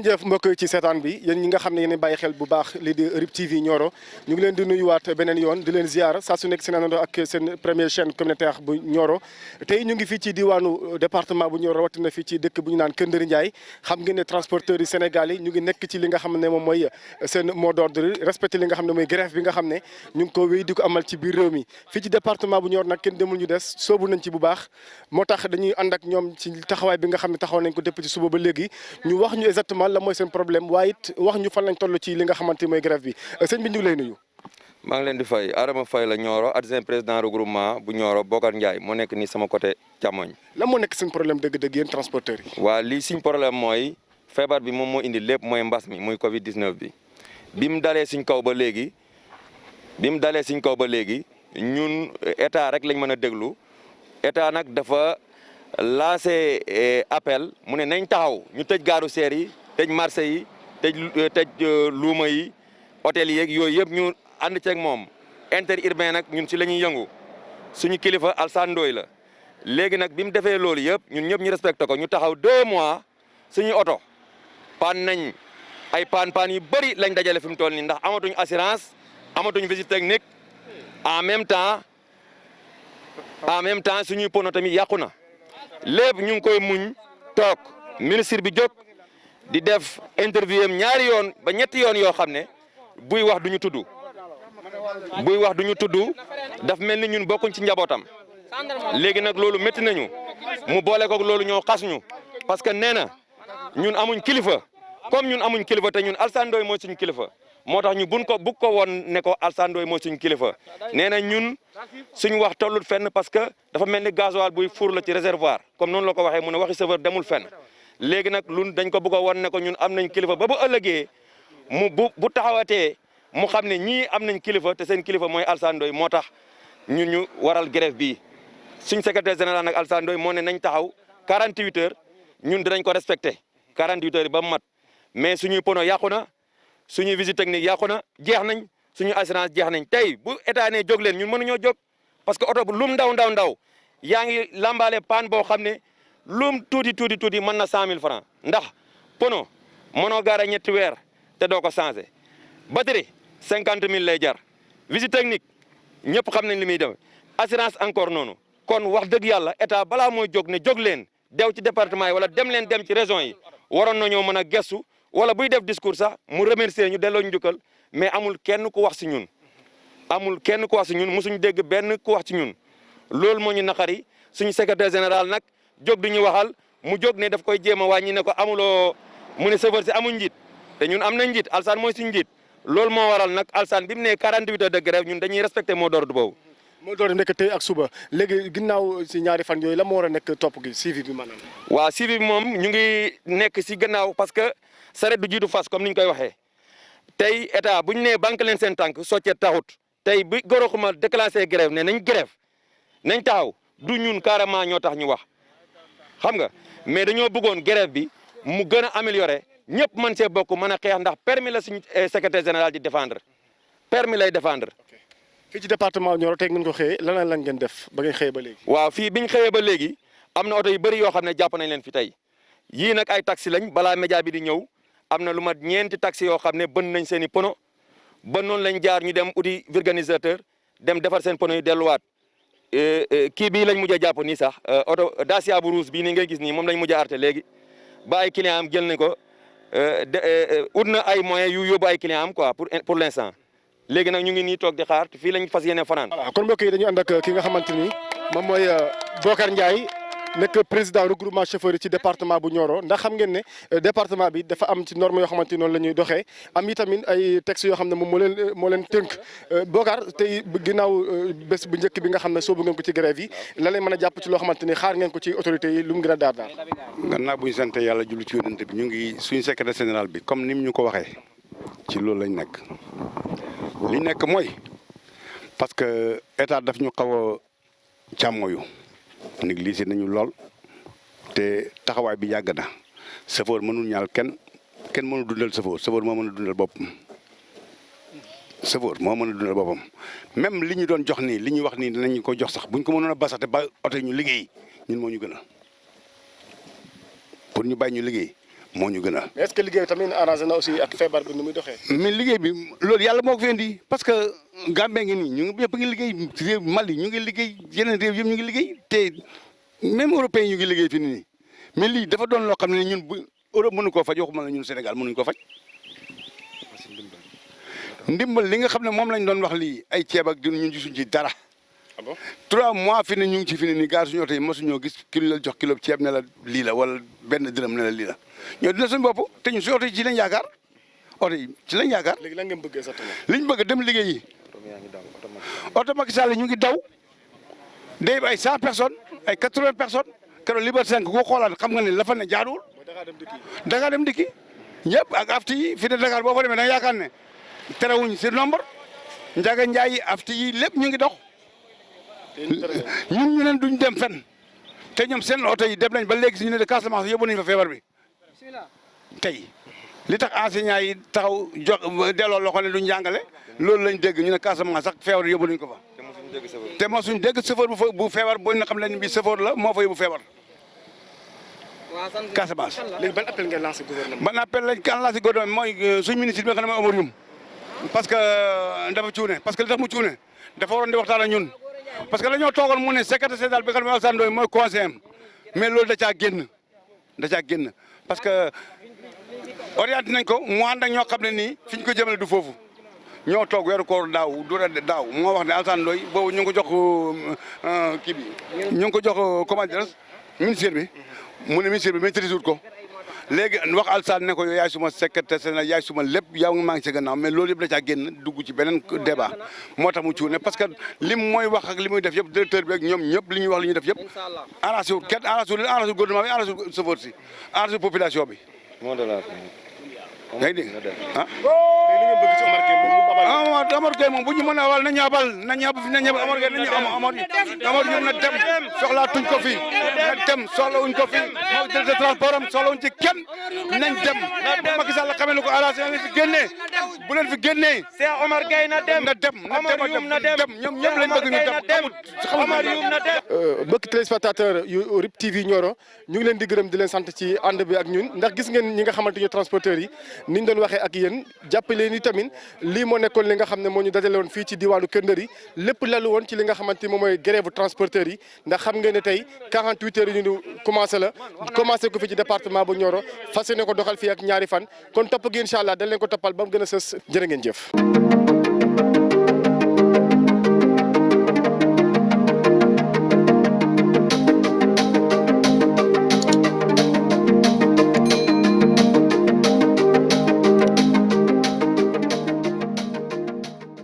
ngeen jëf mbokk ci seetaan bi yéen ñi nga xam ne yéen bàyyi xel bu baax lii di RIP TV Nioro ñu ngi leen di nuyuwaat beneen yoon di leen ziar saa su nekk seen àndandoo ak seen première chaîne communautaire bu Nioro tey ñu ngi fii ci diwaanu département bu Nioro rawatina fii ci dëkk bu ñu naan Kër Ndëri Ndiaye xam ngeen ne transporteurs yi Sénégal yi ñu ngi nekk ci li nga xam ne moom mooy seen mot d'ordre respecté li nga xam ne mooy grève bi nga xam ne ñu ngi ko wéy di ko amal ci biir réew mi fii ci département bu Nioro nag kenn demul ñu des soobu nañ ci bu baax moo tax dañuy ànd ak ñoom ci taxawaay bi nga xam ne taxaw nañ ko depuis ci suba ba léegi ñu wax ñu exactement la mooy seen problème waaye it wax ñu fan lañ toll ci li nga xamante mooy grève bi sëñ bi ñu ngi lay nuyu. maa ngi leen di fay Adama Faye la Nioro adjoint président regroupement bu Nioro Bokar Ndiaye moo nekk nii sama côté càmmoñ. lan moo nekk seen problème dëgg-dëgg yéen transporteurs yi. waa lii suñ problème mooy feebar bi moom moo indi lépp mooy mbas mi muy Covid 19 bi bi mu dalee suñ kaw ba léegi ñun état rek lañ mën a déglu état nag dafa lancé appel mu ne nañ taxaw ñu tëj gaaru seer yi tëj marché yi tëj luuma yi hôtel yi yeeg yooyu yëpp ñu ànd ceeg moom interurbain nag ñun si la ñuy yëngu suñu kilifa Alsane Ndoye la léegi nag bi mu defee loolu yëpp ñun ñëpp ñu respecté ko ñu taxaw 2 mois suñu oto paan nañ ay paan yu bëri lañ dajale fi mu toll nii ndax amatuñ assurance amatuñ visite technique en même temps suñuy pono tamit yàqu na lépp ñu ngi koy muñ toog ministre bi jóg di def interview am ñaari yoon ba ñetti yoon yoo xam ne buy wax duñu tudd daf mel ni ñun bokkuñ ci njabootam léegi nag loolu métti nañu mu boole ko loolu ñoo xas ñu parce que nee na ñun amuñ kilifa comme ñun amuñ kilifa te ñun Alsane Ndoye mooy suñu kilifa moo tax ñu bugg ko woon ne ko Alsane Ndoye mooy suñu kilifa nee na ñun suñu wax tollut fenn parce que dafa mel ni gasoil buy fuur la ci réservoir comme noonu la ko waxee mu ne waxi chauffeur demul fenn léegi nag lun dañ ko bëgg a woon ne ko ñun am nañ kilifa ba bu ëllëgee bu taxawatee mu xam ne ñii am nañ kilifa te seen kilifa mooy Alsane Ndoye moo tax ñun ñu waral grève bii suñ secrétaire général nag Alsane Ndoye moo ne nañ taxaw 48 heures ñun dinañ ko respecté 48 heures yi ba mu mat mais suñuy pono yàqu na suñuy visite technique yàqu na jeex nañ suñu assurance jeex nañ tey bu état ne jóg leen ñun mënuñoo jóg parce que oto bu lum ndaw yaa ngi lambaale paan boo xam ne lum tuuti mën na 100 000 francs ndax pono mënoo gaara ñetti weer te doo ko changé batterie 50 000 lay jar visite technique ñëpp xam nañ li muy def assurance encore noonu kon wax dëgg yàlla état balaa mooy jóg ne jóg leen dew ci département yi wala dem ci région yi waroon nañoo mën a gestu wala buy def discours sax mu remercier ñu delloo ñu njukkal mais amul kenn ku wax si ñun musuñu dégg benn ku wax ci ñun loolu moo ñu naqari suñu secrétaire général nag jóg du ñu waxal mu jóg ne daf koy jéem a wàññi ne ko amuloo mu ne chauffeur si amuñ njiit te ñun am nañ njiit Alsane mooy suñu njiit loolu moo waral nag Alsane bi mu ne 48 heures de grève ñun dañuy respecté moo door boobu. moo door nekk tey ak suba léegi ginnaaw si ñaari fan yooyu la moo war a nekk topp gi suivi bi maanaam. waaw suivi bi moom ñu ngi nekk si gannaaw parce que saret du jiitu fas comme ni ñu koy waxee tey état bu ñu nee banque leen seen tànk soccet taxut tey bi goroxuma déclenché grève ne nañ grève nañ taxaw du ñun carrément ñoo tax ñu wax xam nga mais dañoo bëggoon grève bi mu gën a amélioré ñëpp mën see bokk mën a xeex ndax permis la suñu secrétaire général di défendre permis lay défendre. fii ci département Nioro tey ngeen ko xëyee lan la ngeen def ba ngeen xëyee ba léegi. waaw fii biñ xëyee ba léegi am na oto yu bëri yoo xam ne jàpp nañ leen fi tey yii nag ay taxi lañ balaa média bi di ñëw am na lu mat ñeenti taxi yoo xam ne bën nañ seen i pono ba noonu lañ jaar ñu dem uti vulcanisateur dem defar seen pono yi delluwaat kii bii lañ mujj a jàpp nii sax oto Dacia bu rouge bii nii ngay gis nii moom lañ mujj a arte léegi ba ay client am jël nañ ko ut na ay moyens yu yóbbu ay client am quoi pour l'instant léegi nag ñu ngi nii toog di xaar fii lañ fas yéene fanaan. voilà kon mbokk yi dañu ànd ak ki nga xamante ni moom mooy Bokar Ndiaye nekk président regroupement chauffeur yi ci département bu Nioro ndax xam ngeen ne département bi dafa am ci norme yoo xamante ni noonu la ñuy doxee am itamit ay textes yoo xam ne moom moo leen tënk Bokar tey ginnaaw bés bu njëkk bi nga xam ne soobu ngeen ko ci grève yi la lay mën a jàpp ci loo xamante ni xaar ngeen ko ci autorités yi lu mu gën a daar. gannaaw bu ñu sant yàlla julli ci yonent bi ñu ngi suñu secrétaire général bi comme ni mu ñu ko waxee ci loolu lañ nekk. li nekk mooy parce que état daf ñu xaw a càmmoyu négligé nañu lool te taxawaay bi yàgg na chauffeur mënul ñaal kenn mënul dundal chauffeur moo mën a dundal boppam même li ñu doon jox nii li ñuy wax nii dinañ ko jox sax buñ ko mënoon a basate ba oto ñu liggéey ñun moo ñu gën a pour ñu bàyyi ñu liggéey moo ñu gën a. mais est-ce que liggéey tamit arrangé na aussi ak feebar bi ni muy doxee. mais liggéey bi loolu yàlla moo ko fi indi parce que Gambie ngi nii ñu ngi ñëpp ngi liggéey réew Mali ñu ngi liggéey yeneen réew yëpp ñu ngi liggéey te même européens ñu ngi liggéey fi nii mais lii dafa doon loo xam ne ñun bu Europe mënu koo faj waxuma la ñun Sénégal mënuñ ko faj. ndimbal li nga xam ne moom lañ doon wax lii ay ceeb ak ñun gisuñ ci dara. ah bon 3 mois fi ne ñu ngi ci fi ne nii gars suñu oto yi mosuñoo gis kilo la jox kilo ceeb ne la lii la wala benn dërëm ne la lii la ñoo dina suñu bopp te ñun suñu oto yi ci lañ yaakaar oto yi ci lañ yaakaar. léegi lan ngeen bëgg exactement. liñ bëgg dem liggéey yi oto Macky Sall ñu ngi daw day ay 100 personnes ay 80 personnes keroog Liberté 5 ku xoolaat xam nga ne la fa ne jaaduwul. Dakar dem dikki ñëpp ak afti yi fi ne Dakar boo fa demee da nga yaakaar ne terewuñ si nombre Ndiaga Ndiaye yi afti yi lépp ñu ngi dox. ñun ñu ne duñ dem fenn te ñoom seen oto yi dem nañ ba léegi si ñu ne de Casamance yóbbu nañ fa feebar bi tey li tax enseignants yi taxaw jox delloo loxo ne duñ jàngale loolu lañ dégg ñu ne Casamance sax feebar yóbbu nañ ko fa. te moo suñ dégg chauffeur bu feebar boo ñu xam ne bii chauffeur la moo fa yóbbu feebar Casamance. léegi ban appel ngeen lancé gouvernement. ban appel lañ kan lancé gouvernement mooy suñ ministre bi nga xam ne mooy Omar Youm parce que dafa cuune parce que li tax mu cuune dafa waroon di waxtaan ak ñun. parce que dañoo toogoon mu ne secrétaire général bi nga xam ne Alassane Ndoye mooy conseiller am mais loolu da caa génn parce que orienté nañ ko mu ànd ak ñoo xam ne nii fi ñu ko jëmale du foofu ñoo toog weeru koor daaw moo wax ne Alassane Ndoye boobu ñu ngi ko jox kii bi ñu ngi ko jox comment dire ministère bi mu ne ministère bi maîtrise wut ko léegi wax Alassane ne ko yow yaay suma secrétaire général yaay suma lépp yow nga maa ngi ci gannaaw mais loolu yëpp da caa génn dugg ci beneen débat moo tax mu cuune parce que lim mooy wax ak li muy def yëpp directeur bi ak ñoom ñëpp li ñuy wax li ñuy def yëpp arrangé wul kenn arrangé wul gouvernement bi arrangé wul chauffeur si arrangé population bi. yaa ngi dégg ah. Omar Gueye moom bu ñu mën a abal nañu abal nañu Omar Gueye nañu Omar Youm na dem soxlaatuñ ko fi na dem soxlawuñ ko fi moo directeur transport am soxlawuñ ci kenn nañ dem Macky Sall xamee na ko arrangé na fi génnee bu leen fi génnee Cheikh Omar Gueye na dem Omar Youm na dem ñoom ñëpp lañ bëgg ñu dem Omar Youm na dem. mbokki téléspectateur yu RIP TV Nioro ñu ngi leen di gërëm di leen sant ci ànd bi ak ñun ndax gis ngeen ñi nga xamante ñu transporteurs yi ni ñu doon waxee ak yéen jàppale ni tamit lii moo nekkoon li nga xam ne moo ñu dajale woon fii ci diwaanu Kër Ndëri lépp lalu woon ci li nga xamante ni moom mooy grève transporteurs yi ndax xam ngeen ne tey 48 heures yu ñu commencé ko fii ci département bu Nioro fas yéene ko doxal fii ak ñaari fan kon topp gi incha allah dañ leen ko toppal ba mu gën a sës jërë ngeen jëf